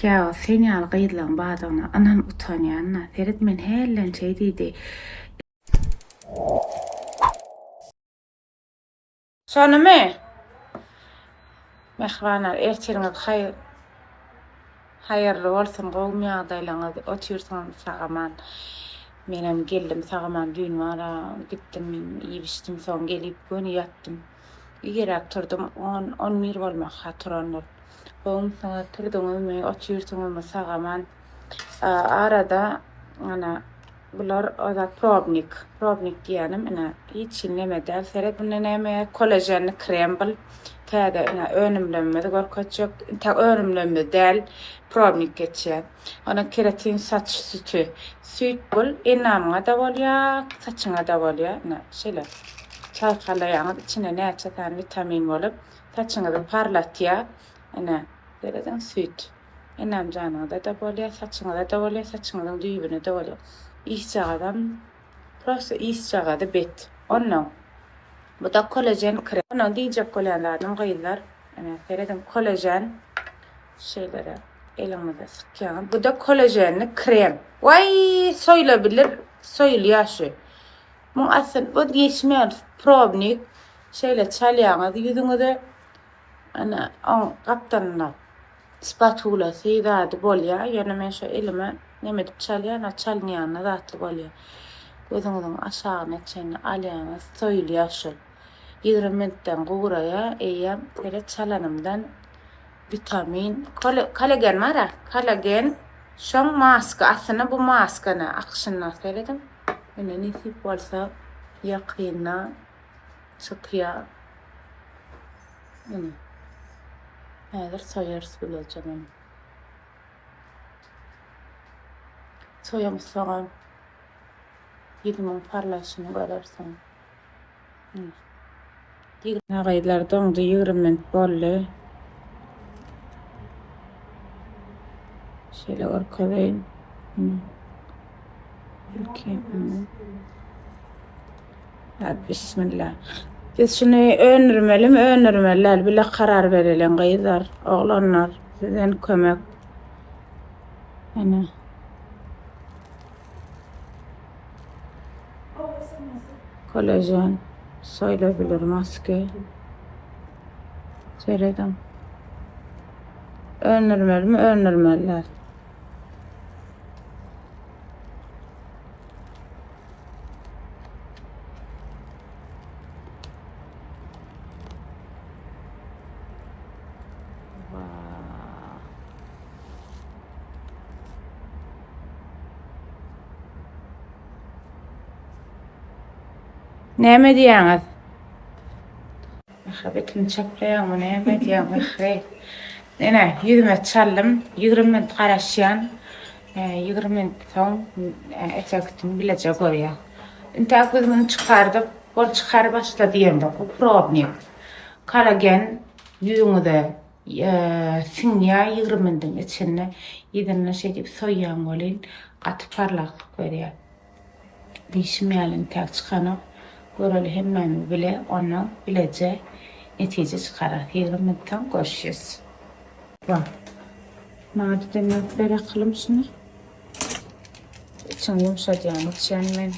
Käwagt sen ýaly gyzlaň bardygyna ynan utanýan-da. Seret men hälden şeý diýdi. Şonymy? Mähribanlar ertiriňiz haýyr haýyrly bolsun gowumy ýagdaýlaňyz otyrsyňyzmy sagaman menem geldim sagaman düýn bara gitdim iýip içdim soň gelip göni ýatdym irräk turdum on on bir bolmaka turandyr gowumysyňyz turduňyzmy otyrsyňyzmy sagaman arada ana Bular o zat probnik. Probnik diýýänim ine hiç hili neme däl. Seret bunda näme kollagenli krem bul. Täze ine önümlerimizi görkezjek. Intäk önümlerimiz däl. Probnik geçýär. Ona keratin saç sütü. Süýt bul endamyňa-da bolýar, saçyňa-da bolýar. Ine şeýle çaýkalaýaňyz içinde näçe sany witamin bolup saçyňyzy parlatýar. Ine serediň süýt. Enem janyňyza-da bolýar, saçyňyza-da bolýar, saçyňyzyň düýbüne-de bolýar. Ysjagazam prosta ysjagazy bet. Onnoň bu-da kollagen krem. Onnoň diýjek bolýan zadym gyzlar, ine serediň kollagen şeýlere eliňize sykýaňyz. Bu-da kollagenli krem. Waý, soýulabilir, soýulýar şu. Muň aslynda bu geçmeýän probnik. Şeýle çalýaňyz ýüzüňize. Ana, oň gapdalynda spatulasy zady bolýar. Ýöne men şo elime neme edip çalýan, a çalynýanda zatly bolýar. Gözüňiziň aşagyna çenli alýaňyz, soýulýar şol. 20 minutdan guraýar, eýýäm seret çalanymdan witamin, kollagen bar-a, kollagen şoň maska, aslynda bu maska ne, akyşyndan serediň. Ine nesip bolsa ýakynda çykýar. Ine. Häzir soýarys bileje muny. Soýamyzsoňam ýüzümiň parlaýşyny görersiň. Ine. Gyzlar doňdy 20 minut boldy. Şeýle görkezeýin. Ine. Belki. Bismillah. Biz şuny öndürmelimi, öndürmeli däl. Bile karar bereliň gyzlar, oglanlar. Sizden kömek. Ene. Kollagen soýulabilir maske. Serediň. Öndürmelimi, öndürmeli däl. Näme diýýäňiz? Mähri betini çaplaýaňmy näme edýäň Mähri? Ene ýüzüme çaldym. 20 minut garaşýan. 20 minut soň effektini bileje görýär. Intäk biz muny çykardyk. Bol çykar başla diýemzok. Bu probnik. Kollagen ýüzüňize siňýär 20 minutyň içinde. Ýüzüni şeýdip soýýaň welin gaty parlaklyk berýär. Diýşim ýaly intäk çykanok. Göreli hemmämiz bile ondan bileje netije çykararys. 20 minut soň görüşýäs. Wah. Maňa demläp ber akylym şuny. Içiňi ýumşadýan içýän men.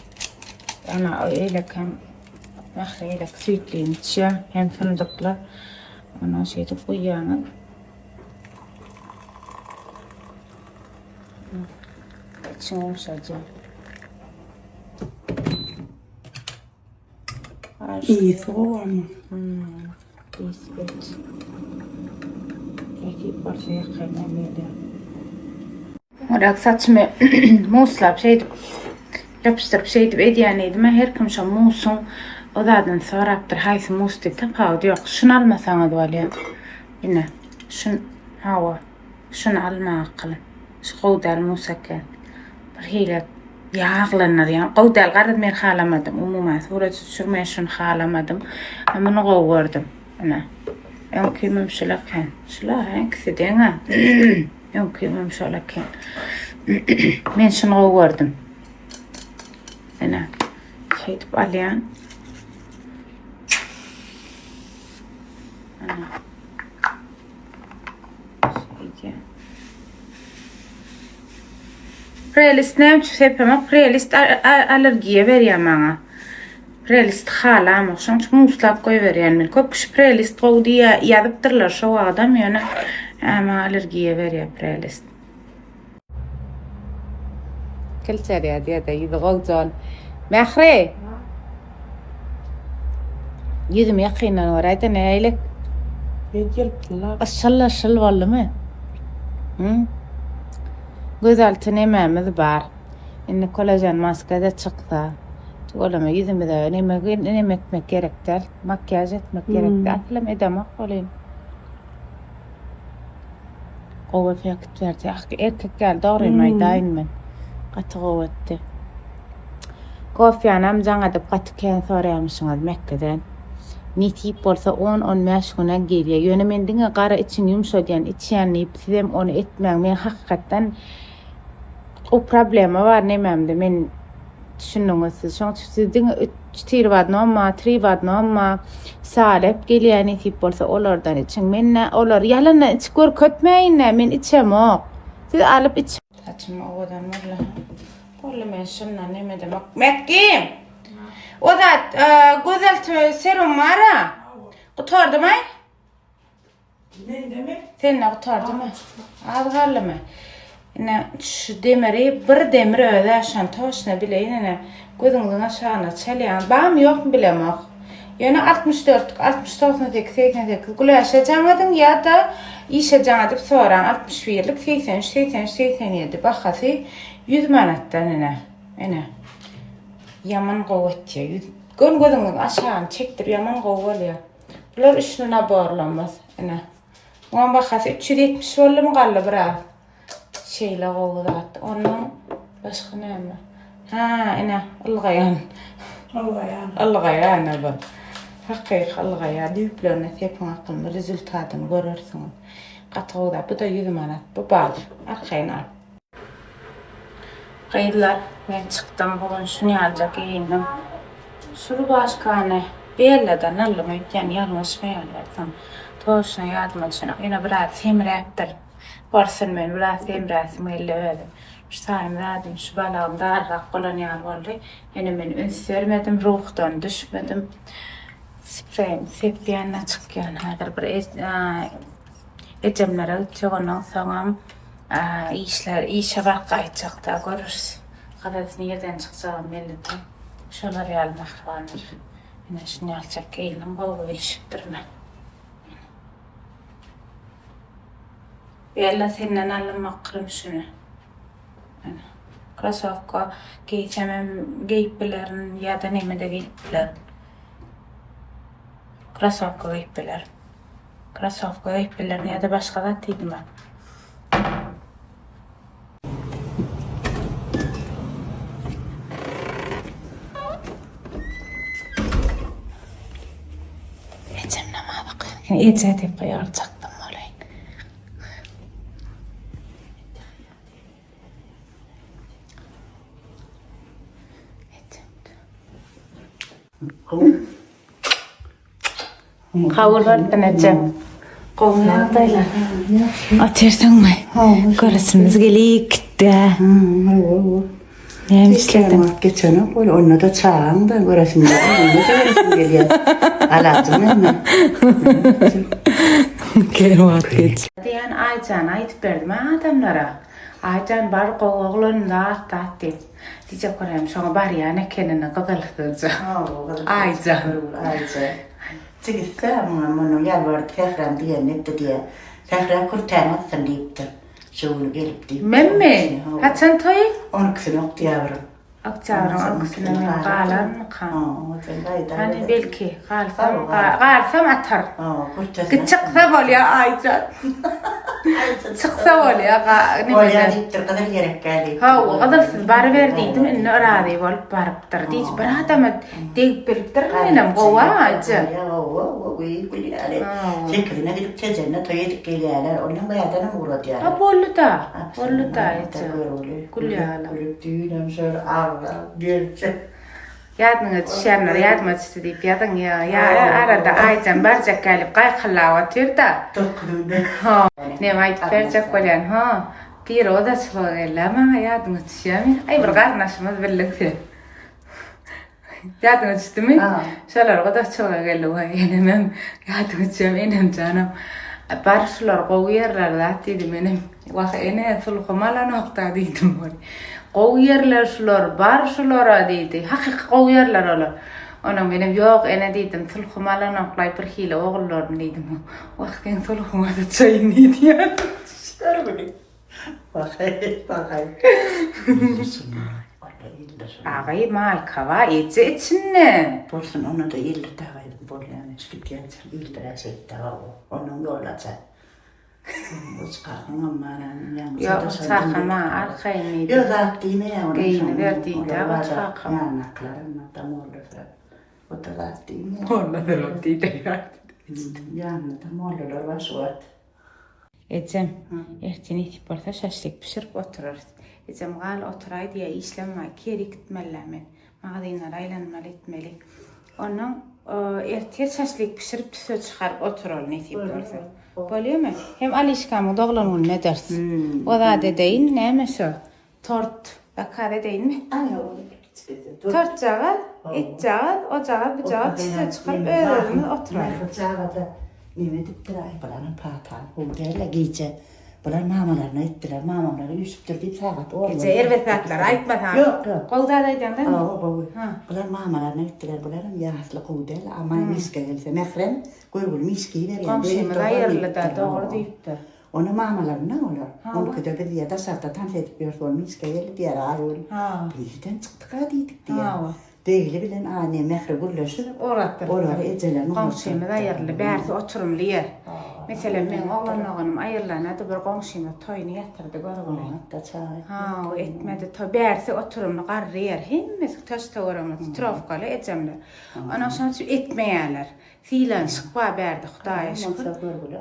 Ana eýlekem Mähri eýlek süýtlini içýär hem fyndykly. Ondan şeýdip guýýaňyz. İçiňi ýumşadýar. Iyisi gowy ama. Hmm. Iyisi bet. Nesip bolsa ýakynda gelýär. Murak saçymy muslap şeýdip ýapyşdyryp şeýdip edýän diýdim. Her kim şo musuň o zadyny sorapdyr. Haýsy mus diýip tapawudy ýok. Şuny almasaňyz bolýar. Ine, şun hawa. Şuny alma akylym. Şu gowy däl mus eken. Bir hili ýaglandyrýan. Gowy däl garaz men halamadym. Umuman surat düşürmeýän şuny halamadym. Muny gowy gördüm. Ine. Öňkimem şul eken. Şula ikisi deň-ä. Öňkimem şol eken. Men şuny gowy gördüm. Ine. Şeýdip alýan. Ine. Şeýdýän. Prelist näme üçin sepemok? Prelist allergiýa berýär maňa. Prelist halamok. Şonuň üçin muslap goýberýän men. Köp kişi prelist gowy diýýär, ýazypdyrlar şo wagtam ýöne maňa allergiýa berýär prelist. Kilçerýär diýede ýüzi gowjan. Mähri! Ýüzümi ýakyndan göräýde nähili? Bet gelipdir. Yşyl-yşyl boldumy? Hı? Gözalty nemämiz bar. Indi kollagen maska-da çyksa, tüweleme ýüzümize neme neme etmek gerek däl. Makiýaž etmek gerek däl. Aslym edemok welin. Gowy effekt berdi. Ah, erkek ýaly dogrymy aýdaýyn men. Gaty gowy etdi. Kofýanam jaň edip gaty kän soraýamyşyňyz Mekgeden. Nesip bolsa 10-15 güne gelýär. Ýöne men diňe gara içiňi ýumşadýan içýän diýip sizem ony etmäň. Men hakykatdan o problema bar nemämde men düşündiňiz siz. Şoň üçin siz diňe çtyr w odnomma, tri w odnomma salep gelýär nesip bolsa olardan içiň. Men nä olary ýalandan içip görkezmäýin-dä men içemok. Siz alyp iç. Saçym owadan boldy. Boldy men şundan neme edemok. Mekgim! O zat gözeltme serum bar-a. Gutardymy? Mendemi? Sende gutardymy? Az galdymy? Ine şu demiri bir demir özi şony toşna bileýin ine gözüňiziň aşagyna çalýan. Barmy ýokmy bilemok. Ýöne 64 60 98 88 Güläşe jaň ediň ýa-da işe jaň edip soraň 61-lik 83 83 87 bahasy 100 manatdan ine. Ine. Ýaman gowy etýär. Ýüz gön gözüňiziň aşagyny çekdirip ýaman gowy bolýar. Bular üçli naborlarymyz. Ine. Muňam bahasy 370 boldumy galdy biraz. Şeýle gowy zat. Ondan başga näme? Ha, ine, ylgaýan. Ylgaýan. Ylgaýan bu. Hakyky ylgaýar. Düýplerine sepiň akylly rezultatyny görersiňiz. Gaty gowy zat. Bu da 100 manat. Bu bar. Arkaýyn al. Gyzlar, men çykdym bu gün şuny ýalyja geýindim. Şu rubaşkany Belladan aldym öýtýän, ýalňyşmaýan bolsam. Toşna ýadyma düşenok. Ýöne biraz semräpdir. Bolsun men biraz semräsim geldi özüm. Şu taýym zadym, şu balagym darrak bolan ýaly boldy. Ýöne men üns bermedim, ruhdan düşmedim. Spreýimi sepýän-de çykýan häzir bir ejemlere gitjek ondan soňam işler işe baryp gaýtjakda göreris. Garaz nirden çykjagym belli däl. Şolar ýaly mähribanlar. Ine şuny ýalyjak geýindim gowy gelişipdirmi? Bella senden aldym makrym şuny. Krosowka geýsemem geýip bilerin ýa-da neme-de geýip bilerin. Krosowka geýip bilerin. Krosowka geýip bilerin ýa-da başga zat diýdim-ä. Ejem namaz okaýan. Eje diýip gygyrjakdym welin. Kabul bolsun ejem. Gowy ýagdaýlar. Otyrsyňmy? Göresimiz gelip gitdi. Näme işlediň? Wagt geçenok bol, onda-da çagaň da göresim gelýär, onda-da göresim gelýär. Alajyň näme? Gel wagt geç. Diýen Aýjana aýdyp berdim adamlara. Aýjan bar gowy oglan zat zat diýip. Diýjek bolýan şoňa barýan ekenini gyzylsyzja. Aýjan. Aýjan. Jigitse muňa muny ýalbardy Sähram diýenini etdi diýýär. Sähra kürtäňi atsyn diýipdir. Şu güni gelip diýipdir. Menmi? Haçan toýy? On ikisini oktýabryň. Oktýabryň on ikisine men galarmykam? Hany belki galsam galsam atar. Git çyksa bolýa Aýjan. Çyksa bolýa Bolýa diýipdir gyzyl gerekgä diýipdir. Hawa gyzylsyz baryber diýdim indi razy bolup barypdyr. Diýip bir adama degip bilipdir menem gowa Aýjan. Hawa gowy gülýäler. Sekizine gidip Tejende toý edip gelýäler. Ondan bärdenem ugradýarlar. Ha boldy-da. Boldy-da eje. Gülýäler. Gülüp düýnem şol aglap geljek. Ýadyňa düşýänler ýadyma düşdi diýip ýazyň ýa ýa arada Aýjan barjak gelip gaýkyllap otyr-da. Dokuzynda. Neme aýdyp berjek bolýan ha. Biri odaçylyga geldi maňa ýadyňa düşýärmi? Aý bir garyndaşymyz bildiň sen. Ýadyňa düşdümi? Şolar odaçylyga geldi waý enemem ýadyňa düşýärmi enem janam. Bar şular gowy ýerler zat diýdi menem. Wah ene sulhum alanokda diýdim. Gowy ýerler şular bar şulara diýdi. Hakyky gowy ýerler olar. Onuň menem ýok ene diýdim sulhum alanoklaý bir hili ogullarym diýdim. Wah seň sulhuňa syçaýyn diýdi. Görgüli. Bahaý, bahaý. Agaý maýka bar eje içinde. Bolsun onda-da ildir dagaý bolýan iş gidýänçä ildir äşeýtde onuň ýol açar. Uçkakyňam bar ýaňy. Ýok uçkakam bar arkaýyn diýdi. Ýok zat diýmeýär onuň. Geýiniber diýdi uçkakam. Ýanaklarym da mollasyrak. O da zat diýmeýär. Mollasyrak diýdi. Ýanynda mollalar bar şu wagt. Ejem, ertir nesip bolsa şaşlyk bişirip oturarys. Ejem gal oturaý diýýär, işlem bar, keri gitmeli-dä men. Magazinlere aýlanmaly etmeli. Onnoň ertir şaşlyk bişirip tüsse çykaryp oturaly nesip bolsa. Bolýamy? Hem Alişkamyň doglan gününi ederis. O zat edeýin, näme şo? Tort zakaz edeýinmi? Tortjagaz, etjagaz, ojagaz, bujagaz tüsse çykaryp öz-özümiz oturaly. Mähri neme edipdir-aý, bularam pataly gowy däl-le gije. Bular mamalaryna aýtdylar, mamamlar üýşüpdir diýip sagat ondan. Eje erbet zatlary aýtmasaň. Ýok, ýok. Gowy zat aýdýaň dämi? Hawa, gowy. Bular mamalaryna gitdiler, bularam ýasly gowy däl, aman mişka gelse, Mährem görgüli mişka iberýär. Goňşymyz aýyrlyda, dogry diýipdir. Ony mamalaryna olar. Onki-de biz diýýär, daşarda tans edip ýörüs, ol mişka geldi diýýär, Aýgül. Nireden çykdyka diýdik diýýär. Begli bilen Ane Mähri gürleşip, olary ejelerine Goňşymyz aýyryldy, bärsi oturymly ýer. Meselem, meň oglan doganym aýrylanady, bir goňşymyz toýuny ýatyrdy görgüli. Ha, etmedi toý. Bärsi oturymly garry ýer. Hemmesi daş-töweregimiz trowkaly ejemler. Ondan şonuň üçin etmeýärler. Sylanyşyk bar bärde Hudaýa şükür.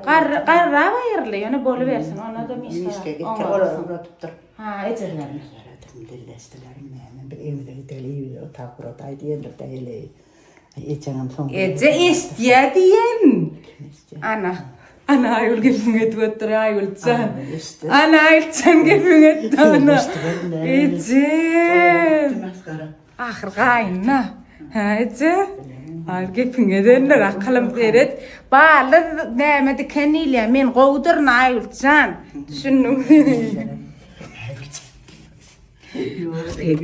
Garry garrap aýyryldy, ýöne bolubersin. Onda-da mişka oňarsyň. Ha, ejelerine. Seredim, dilleşdiler, näme, biz evimize gideli, evimize otag guradaý diýendir-de heleý. Ejeňem soň. Eje eşitýä diýen. Ana. Ana Aýgül gepiňi edip otur Aýgüljan. Ana Aýgüljan gepiňi etdi ana. Eje. Ahyr gaýynna. Hä eje? Aý gepiňi edenler akylym seret. Bally näme diken diýilýär. Men gowudyryn Aýgüljan. Düşündiňmi?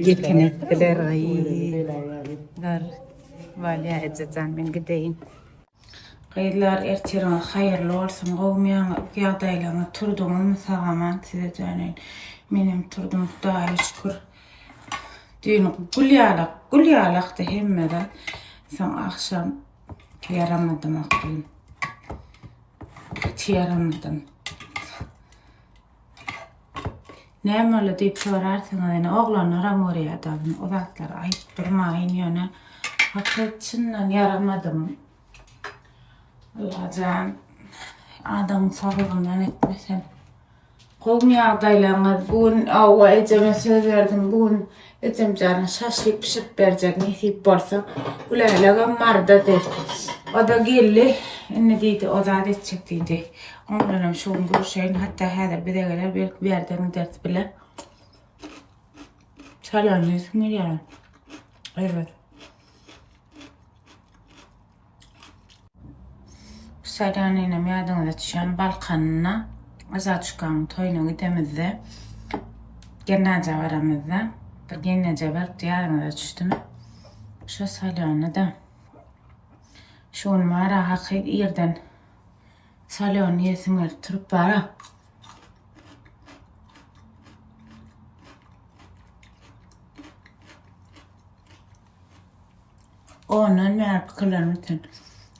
Gepini etdiler. Gar. Bolýa ejejan men gideýin. Gyzlar ertiriňiz haýyrly bolsun gowmy ýagdaýlaryňyz turduňyzmy sag-aman size döneýin. Menem turdum Hudaýa şükür. Düýn gül ýalak, gül ýalakdy hemme zat. Soň agşam ýaramadym aklym. Gaty ýaramadym. Näme boldy diýip sorarsyňyz ine oglanlaram görýär-de o zatlary aýdyp durmaýyn ýöne hakyt çyndan ýaramadym. Allajan adamyň saglygyndan etmesin. Gowmy ýagdaýlaryňyz? Bu gün hawa ejeme söz berdim. Bu gün ejemjana şaşlyk bişirip berjek nesip bolsa. Gülälegem Maryda-dy. O-da geldi. Indi diýdi, o zat etjek diýdi. Oň bilenem şu gün görüşeýin. Hatda häzir bize geler, belki bu ýerden gideris bile. Salam diýesim gelýär. Erbet. Saýlan enem ýadyňyza düşýän Balkanyna Azatçukanyň toýuna gidemizde gelnaja baramyzda bir gelneje beripdi ýadyňyza düşdümi? Şo salýony-da şu gün bar-a hakyt irden salýony iýesim gelip turup bar-a. Ondan bäri pikirlenip öten.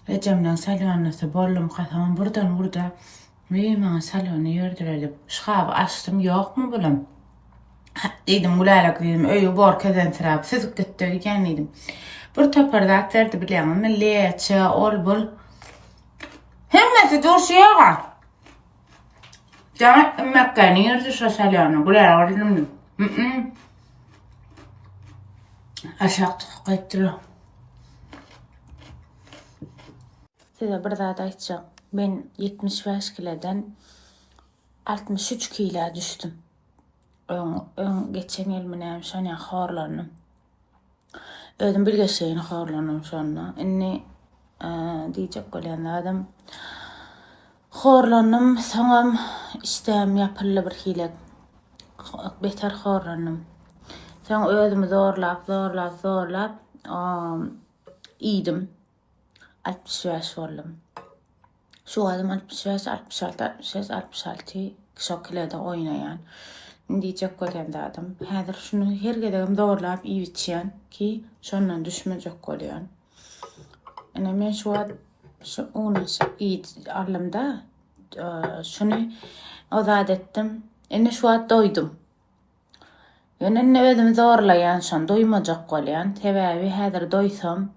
Ejemden salýonysy boldum kasamam birden urda Wiý maňa salýony ýördüler diýip şkaby açdym ýokmy bulam. Hä diýdim Gülälek diýdim öýi bor kezensiräp süzüp gitdi öýdýän diýdim. Bir topar zat berdi bilýäňizmi leçe ol bul. Hemmesi durşy ýoga. Jaň etdim Mekgä nirde şo salýony Gülälek diýdim. Mm. Aşak çykyp gaýtdylar. Size bir zat aýtjak. Men 75 kileden 63 kilä düşdüm. Öň, öň geçen ýylmy näme şonýa horlandym. Özüm bilgeşleýin horlandym şonda. Indi diýjek bolýan zadym horlandym, soňam işdäm ýapyldy bir hili. Beter horlandym. Soň özümi zorlap, zorlap, zorlap iýdim. 65 boldum. Şu wagtam 65, 66, 65, 66 şo kilede oýnaýan. Indi diýjek bolýan zadym, häzir şuny her gezegem zorlap iýip içýän ki, şondan düşmejek bolýan. Ine men şu wagt şu unaşyk iýip aldym-da, şuny o zat etdim. Indi şu wagt doýdum. Ýöne indi özümi zorlaýan şony doýmajak bolýan. Sebäbi häzir doýsam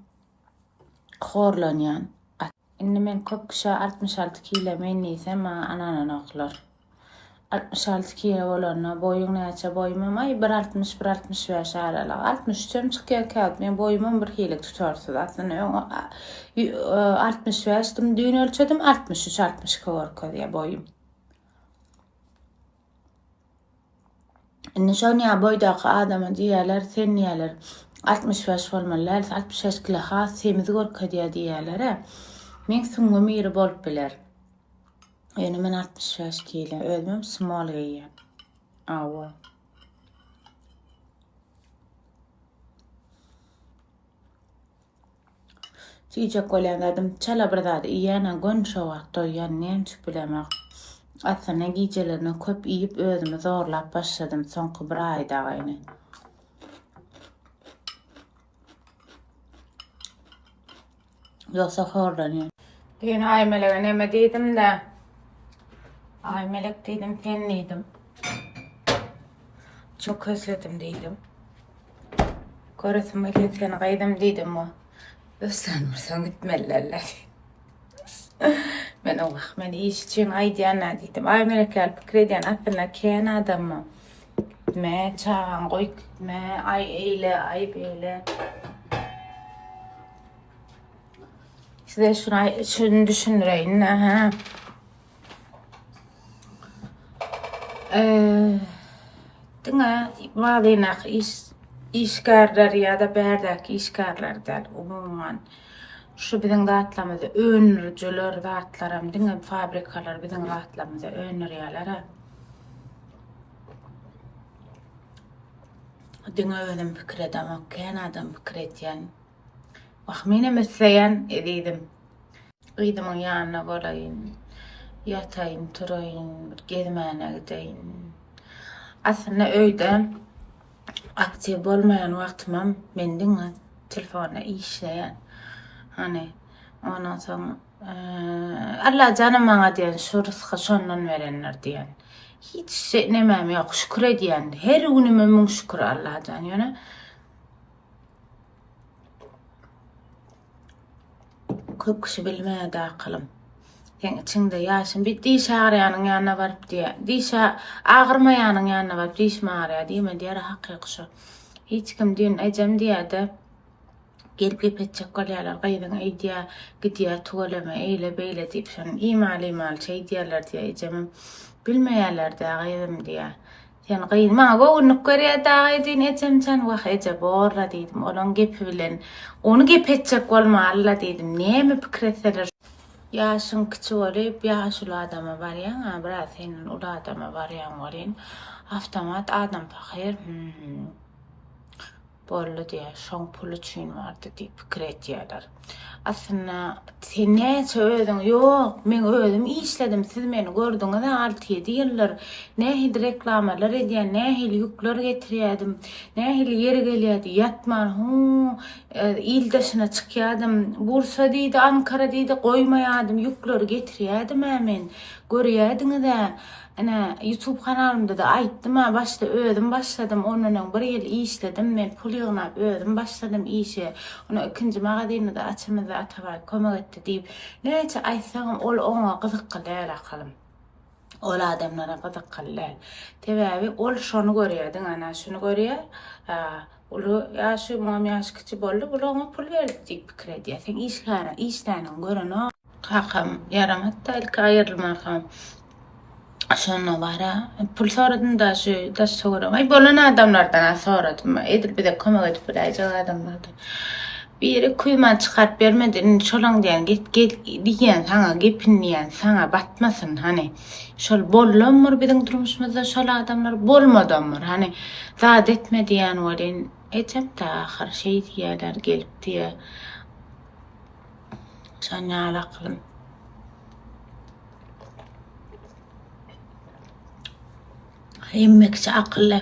horlanýan. Indi men köp kişä 66 kile men diýsem maňa ynananoklar. 66 kile bolanda boýuň näçe boýumam aý bir 60 bir 65 aralygy. 63 hem çykýar käwagt meň boýumam bir hili tutarsyz. Aslynda öň 65 dim düýn ölçedim 63 62 görkezýär boýum. Indi şonýa boýdaky adama diýýärler, sen diýýärler, 65 bolmaly däl, 65 kilo has semiz görkezýär diýýärler-ä. Meň süňňüm iri bolup biler. Ýöne men 65 kilo, özümem small geýýän. Awa. Diýjek bolýan zadym, çala bir zady iýýän-ä göni şo wagt doýýan, näme üçin bilemok. Aslynda gijelerine köp iýip özümi zorlap başladym soňky bir aý dagyny. Ýogsa horlanýan. Düýn Aýmelege neme diýdim-de, Aýmelek diýdim, sen diýdim. Çok özledim diýdim. Göresim gelýär seni gyzym diýdim o. Özlerini bilseň gitmelilerler. Men o wah men iş üçin aýdýan-a diýdim. Aý melek ýaly pikir edýän aslynda kän adammy. Gitme, çagaňy goýup gitme, aý eýle, aý beýle. Size şunu, şunu düşündireýin-de, hä. Diňe magazyndaky iş işgärler ýa-da bärdäki işgärler däl, umuman şu biziň zatlarymyzy öndürijiler zatlaram diňe fabrikalar biziň zatlarymyzy öndürýärler-ä. Diňe özüm pikir edemok, kän adam pikir edýän. Wah, menem isleýän ezizim. Gyzymyň ýanynda bolaýyn, ýataýyn, turaýyn, bir gezmäne gideýin. Aslynda öýde aktiw bolmaýan wagtymam men diňe telefonda işleýän. Hany, ondan soň Alla janym maňa diýen şu rysgy şondan berendir diýen. Hiç nemäm ýok, şükür edýän. Her günüme müň şükür Allajan. Ýöne Köp kişi bilmeýärdi akylym. Seň içiňde ýaşym bir diş agyrýanyň ýanyna baryp diýýär. Diş agyrmaýanyň ýanyna baryp dişim agyrýar diýme diýer hakyky şo. Hiç kim düýn ejem diýýärdi. Gelip gep etjek bolýarlar gyzyň eýdýär, gidýär tüweleme eýle beýle diýip şony imaly-imaly şeýdýärler diýýär ejemem. Bilmeýärler-dä gyzym diýýär. Sen gyz maňa göwünlik berýär dagy diýin ejemjan wah eje borla diýdim olaň gepi bilen ony gep etjek bolma alla diýdim näme pikir etseler ýaşyň kiçi bolup ýaşuly adama barýaň a biraz senden uly adama barýaň welin awtomat adam pahyr hum Boldy diýýär, şoň pul üçin bardy diýip pikir edýärler. Aslynda sen näçe özüň ýok, men özüm işledim, siz meni gördüňiz-ä alty-ýedi ýyldyr, nähili reklamalar edýän, nähili ýükler getirýärdim, nähili ýeri gelýärdi, ýatman hu il daşyna çykýardym, Bursa diýdi, Ankara diýdi, goýmaýardym, ýükleri getirýärdim-ä men, görýärdiňiz-ä. Ine, YouTube kanalymda-da aýtdym-a, başda özüm başladym, ondan öň bir ýyl işledim, men pul ýygnap özüm başladym işe, ondan ikinji magazyny-da açamyzda Atabaý kömek etdi diýip, näçe aýtsaňam ol oňa gyzykly däl akalym. Ol adamlara gyzykly däl. Sebäbi ol şony görýär, diňe ana şuny görýär, uly ýaşy, muňam ýaşy kiçi boldy, bul oňa pul berdi diýip pikir edýär. Seň işgäriň, işläniňi görenok. Kakam ýaramazda ilki aýrylmankam. Şonda bara pul soradym da şu daş töwerek. Ay bolan adamlardan soradym. Edil bize kömek edip biläýjek adamlardan. Biri küýmän çykaryp bermedi. Indi şolaň diýen git gel diýen saňa gepin diýen saňa batmasyn hany. Şol bollamyr biziň durmuşymyzda şol adamlar bolmadamyr hany zat etme diýen welin ejem-de ahyr şeý diýýärler gelip diýe. Şon ýaly akylym. Hemme kişi akylly.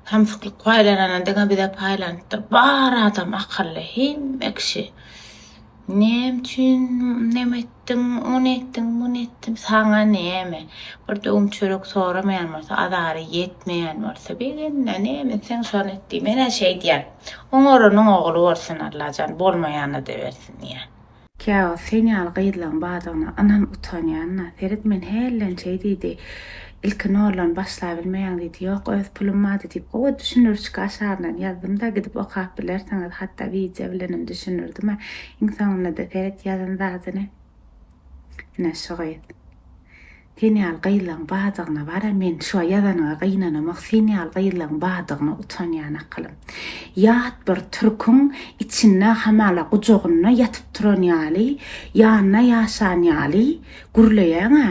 Samsyklyk paýlananda diňe bize paýlanypdyr. Bar adam akylly, hemme kişi. Näme üçin neme etdiň, ony etdiň, muny etdim, saňa näme? Bir döwüm çörek soramaýan bolsa, azary ýetmeýän bolsa, begenme, näme etseň şony et diý. Men-ä şeý diýýän. Oňaranyň ogly bolsun Allajan, bolmaýana-da bersin diýýän. Käwagt sen ýaly gyzlaň bardygyna ynan utanýan-da. Seret men hälden şeý diýdi. Ilki noldan başlabilmeýäň diýdi. Ýok öz pulum bardy diýip gowy düşündirişki aşagyndan ýazdym-da gidip okap bilersiňiz hatda wideo bilenem düşündirdim-ä. Iň soňunda-da seret ýazan zadyny. Ine şu gyz. Sen ýaly gyzlaň bardygyna bara men şu ýazanyňa gynanamok sen ýaly gyzlaň bardygyna utanýan akylym. Ýat bir türküň içinde hamala gujagynda ýatyp turan ýaly ýanynda ýaşan ýaly gürleýäňä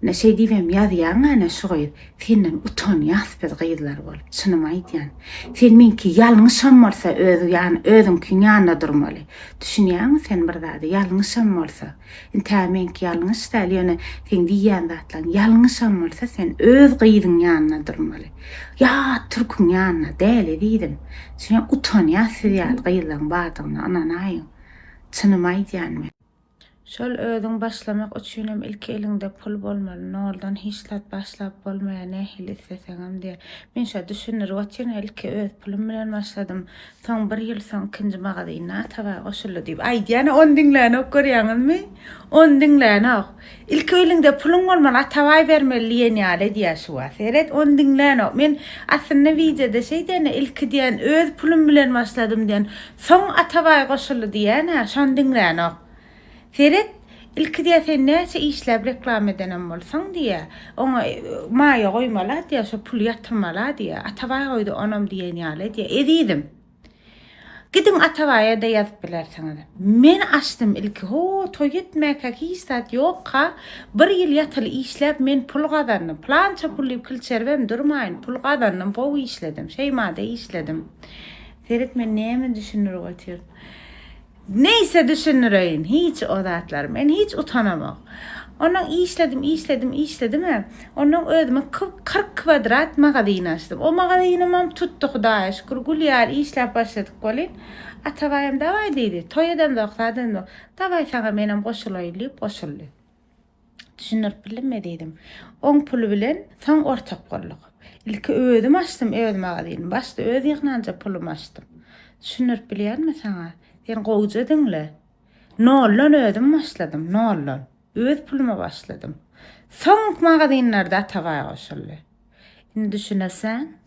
ine şeý diýibem ýazýaňa ine şu gyz senden utanýas biz gyzlar bolup çynymy aýdýan. Sen meňki ýalňyşam bolsa öz ýan özüňkiň ýanynda durmaly. Düşünýäňmi sen bir zady ýalňyşam bolsa. Intä meňki ýalňyş däl, ýöne seň diýýän zatlaryň ýalňyşam bolsa sen öz gyzyň ýanynda durmaly. Ýat türküň ýanynda däl ezizim. Şuňa utanýas siz ýaly gyzlaryň bardygyna ynanaýyň. Çynymy aýdýan men. Şol özüň başlamak üçinem ilki eliňde pul bolmaly, noldan hiç zat başlap bolmaýar nähili isleseňem diýýär. Men şo düşündirip otyryn ilki öz pulum bilen başladym. Soň bir ýyl soň ikinji magazyna Atabaý goşuldy diýip aýdýan, ony diňlänok görýäňizmi? Ony diňlänok. Ilki eliňde puluň bolmaly, Atabaý bermeli diýen ýaly edýär şu wagt. Seret, ony diňlänok. Men aslynda wideoda şeý diýende, ilki diýen öz pulum bilen başladym diýen, soň Atabaý goşuldy diýen-ä, şony diňlänok. Seret, ilki diýýär, sen näçe işläp reklama edenem bolsaň diýýär, oňa maýa goýmaly-a diýýär, şo puly ýatyrmaly-a diýýär. Atabaý goýdy onam diýen ýaly edýär. Ezizim, gidiň Atabaýa-da ýazyp bilersiňiz. Men açdym ilki, ho, toý etmäkä hiç zat ýokka, bir ýyl ýatyly işläp men pul gazandym. Pylança pul diýip kilçeribem durmaýyn, pul gazandym, gowy işledim, şeýmada işledim. Seret, men näme düşündirip otyryn. Neýse düşündireýin hiç o zatlary men hiç utanamok. Ondan işledim işledim işledimem ondan özüme 40 kwadrat magazin açdym. O magazinimam tutdy hudaýa şükür gül ýaly işläp başladyk welin Atabaýam dawaý diýdi toý edemzok zat edemzok dawaý saňa menem goşulaýyn diýip goşuldy. Düşündirip bildimmi ezizim? Oň puly bilen soň ortak bolduk. Ilki özüm açdym öz magazynymy. Başda öz ýygnanja pulumy açdym. Düşündirip bilýänmi saňa? Sen gowuja diňle. Noldan özüm başladym, noldan. Öz puluma başladym. Soň magazinlerde Atabaý goşuldy. Indi düşünersen?